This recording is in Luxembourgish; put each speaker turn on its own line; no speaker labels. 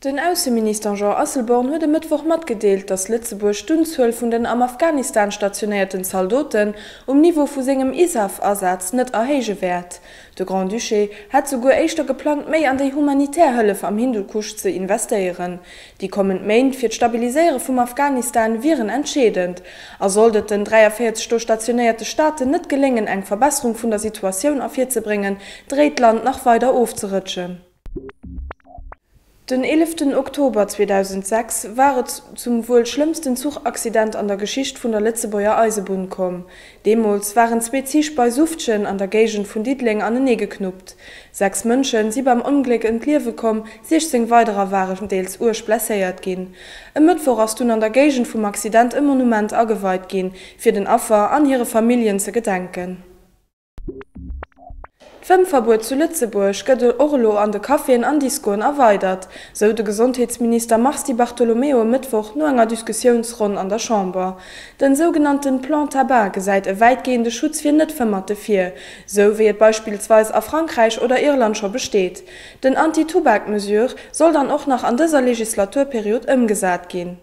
Den Ausseminister Jean Asselborn huet e Mëttwoch matgedeelt, datt Lëtzebuerg d'Unzuel vun den am Afghanistan stationéierten Zaldoten um Niveau vu sengem ISAF-Asaz net erhéije wäert. De Grand-Duché hätt souguer éischter geplangt, méi an déi humanitär Hëllef am Hindukusch ze investéieren. Déi kommend Méint fir d'Stabiliséiere vum Afghanistan wieren entscheedend. A sollt et den 43 do stationéierte Staaten net geléngen, eng Verbesserung vun der Situatioun ervirzebréngen, dréit d'Land nach weider ofzerëtschen. Den eeleften Oktober 2006 war et zum wuel schlëmmsten Zuchaccident an der Geschicht vun der Lëtzebuerger Eisebunn komm. Deemools waren zwee Zich bei Suftgen an der Géigend vun Diddeleng anenee geknuppt. 6 Mënsche si beim Ongléck ëm d'Liewe komm, 16 weiderer waren deels uerg blesséiert ginn. E Mëttwoch ass dunn an der Géigend vum Accident e Monument ageweit ginn, fir den Affer an hire Familljen ze gedenken. D'Fëmmverbuet zu Lëtzebuerg gëtt och elo an de Caféen an Discoen erweidert, sou de Gesondheetsminister Mars Di Bartolomeo e Mëttwoch no enger Diskussiounsronn an der Chamber. Den sougenannten Plan Tabac gesäit e wäitgehende Schutz fir Net-Fëmmerte vir, sou wéi et beispillsweis a Frankräich oder Irland scho besteet. Den Anti-Tubak-Mesure soll dann och nach an dëser Legislaturperiod ëmgesat ginn.